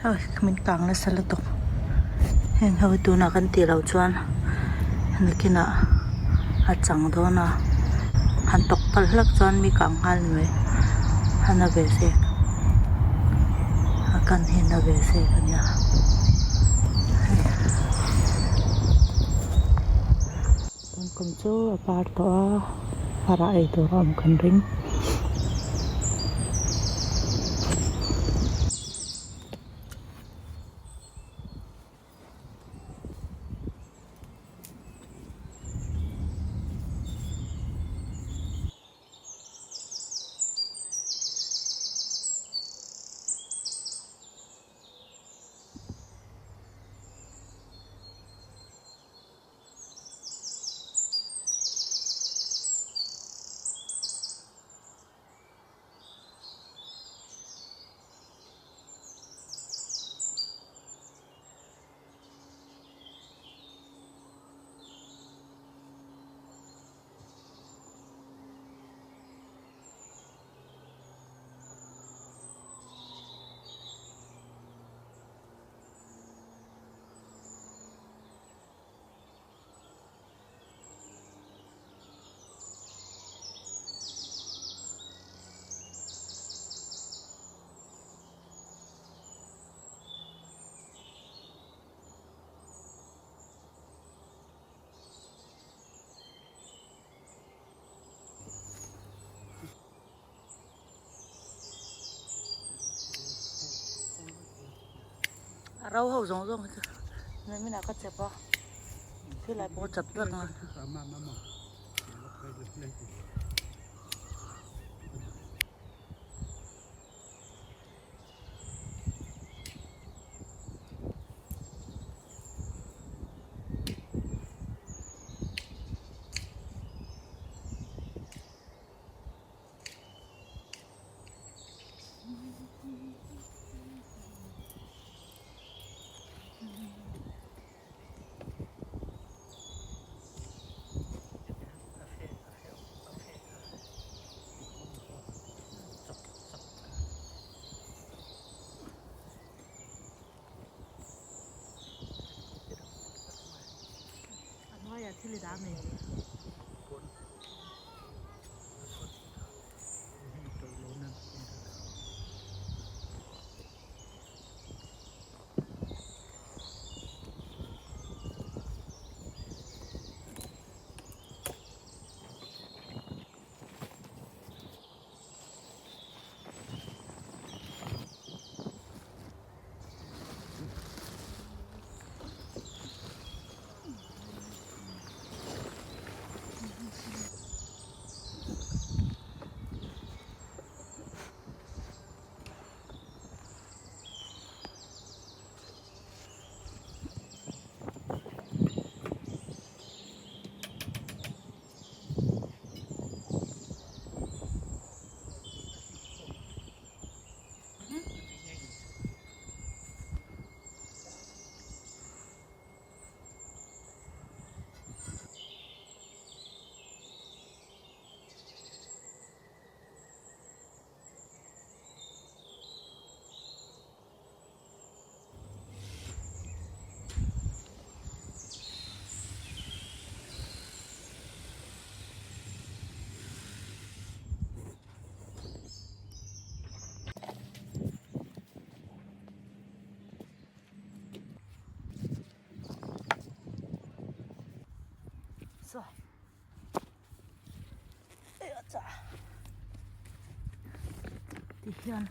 Min kang nasa lutuk heng ho hi tunah kan tih loh chuan nakinah a chang dawn a han tawk palh hlak chuan mi kang nghal ni mai a na ve zek a kan hi na ve zek a nia. Tawngkam chu a par tawh a a rah ei tur a awm kan ring. A ro ho zawng zawng hi chu nimin ah ka chep a thil ah pawh chep vek ang A hnuaiah thil i dah mai. Saw ti hian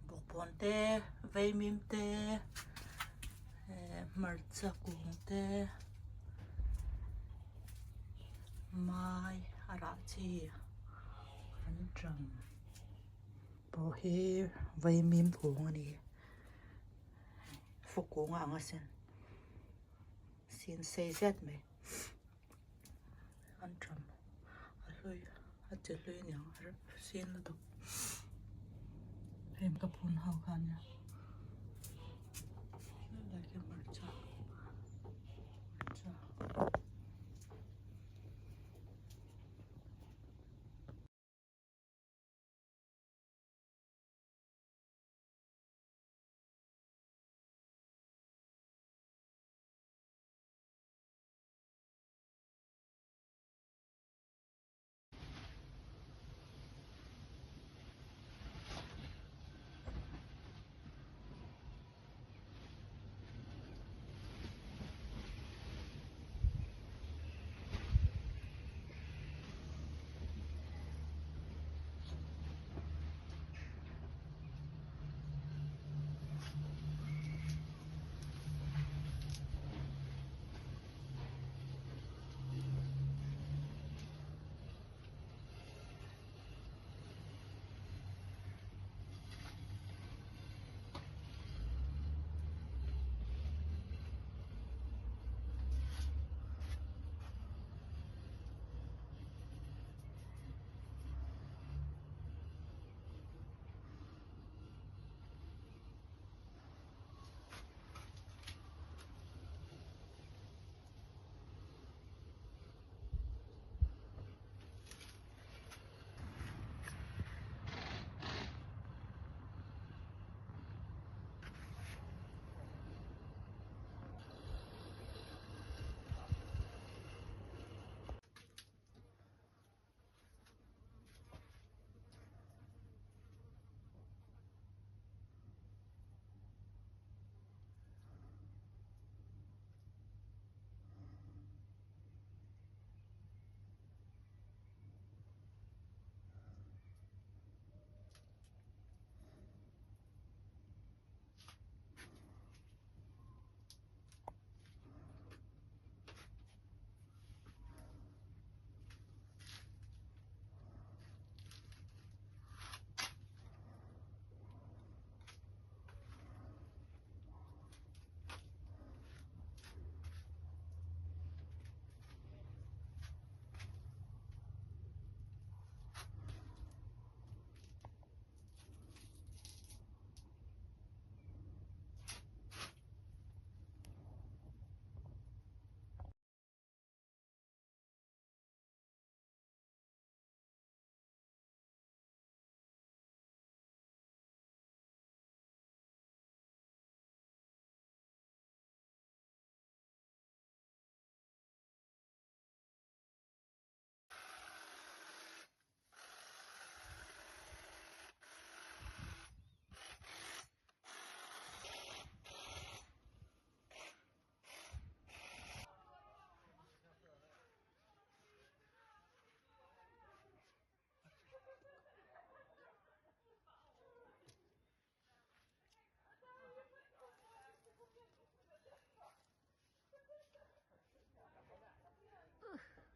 Bawkbawn te vaimim te eh hmarcha kung te. chi anṭam pawh hi vaimim kung a ni fukung a ang asin sin sei zet mai anṭam a hlui a chi hlui a niang a sin lutuk heng ka phun ho kha ania helai khi hmarcha hmarcha.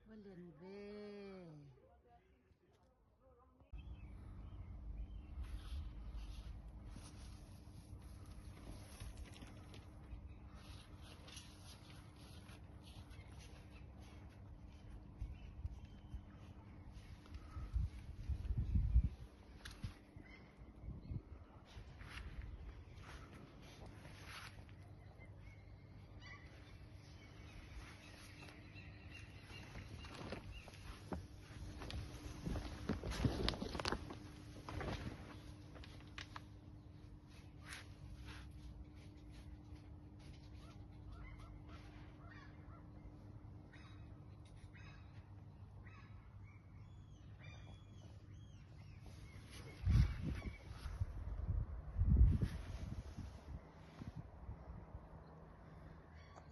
Va len ve.